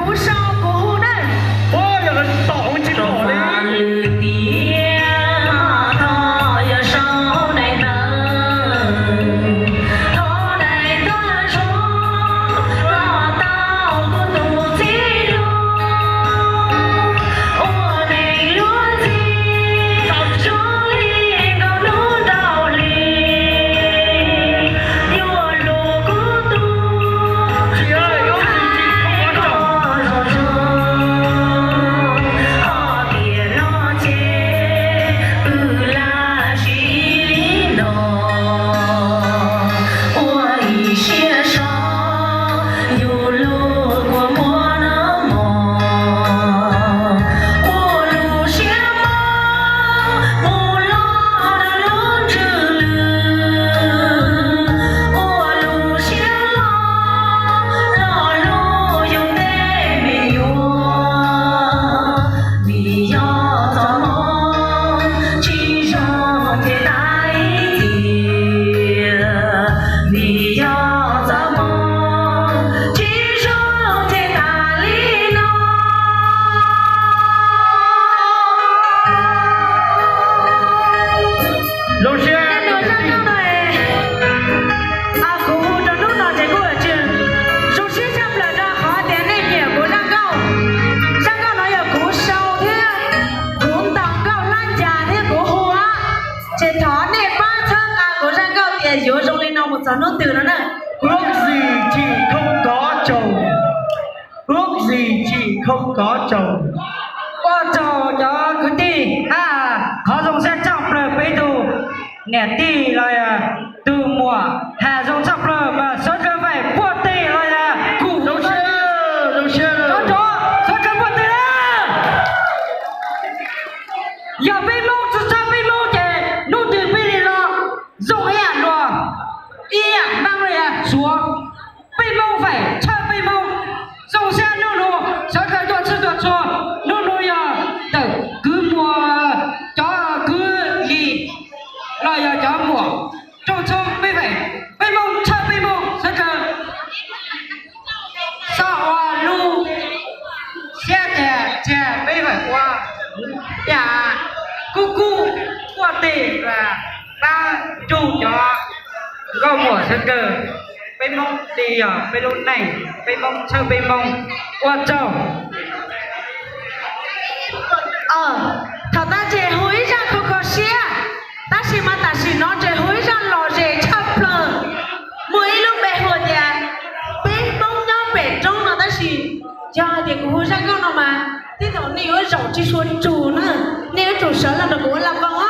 Kuv sau kuv hu na. Ua yog lawv tom tsis tom li. Tias thov yog sau daim ntawv, thov daim ntawv zoo los tau kuv tus txiv lus, ua neeg luag ntxhi zoo li nkaus hnub nraug hli. Yuav luag kuv tus thaij koj zoo zoo, ho tiam no ces wb lam sim li no, ua ib siab so yus lub kua muag no mog, ua lub siab mob mus los rau lub ntsws lwm, ua lub siab lo los lub yus tej me nyuam. Vim yog txoj hmoo tsis zoo ces tas ib txhis, vim yog txoj hmoo tsis zoo ces tas li no. Zoo siab, kuv hu rau hnub no ces kuj tsis zoo siab tshaj plaws rau qhov tias nej nyiam kuv zaj nkauj. Zaj nkauj no yog kuv sau thiab kuv ntaus nkauj hlab ncas thiab kuv hu, ces thov nej pab txhawb nqa kuv zaj nkauj tias yuav zoo li no mus txog hnub twg no na. Ub zis chim khoo kov tsaug, ub zis chim khoo kov tsaug. Ua tsaug cov kwv tij, qhov zoo siab tshaj plaws peb tug niam tij los yog tus muam has zoo tshaj plaws mas sawv daws faim puag teg los yog kuv zoo siab, sawv daws puag teg na. Yog peb Hmoob tsis tshaj peb Hmoob ces hnub twg peb li los zoo ib yam luag, ib yam Hmoob li yog Suav. Peb Hmoob faim tshaj peb Hmoob, zoo siab hnub no sawv daws tuaj txhij tuaj txhua. Hnub no yog ntawm kwv muam, cov kwv yim los yog cov muam rooj tshoob peb faim, peb Hmoob tshaj peb Hmoob sawv daws xav ua lub siab tias txiag peb faim ua yam kub kub puag teg, pab nrug cov nkauj muam sawv daws. Peb Hmoob li yog peb lub neej, peb Hmoob tshaj peb Hmoob. Ua tsaug. Thaum tab ces hu ib zaj kho kho siab, tab sis mas tam sim no ces hu ib zaj lom zem tshaj plaws. Muaj ib lub npe hu tias peb Hmoob nyob pem roob no, tab sis yog hais tias kuv hu zaj nkauj no mas tej zaum nej yuav zaum tsis sua tsug na, nej yuav tsum sawv los nrog kuv ua laj vau.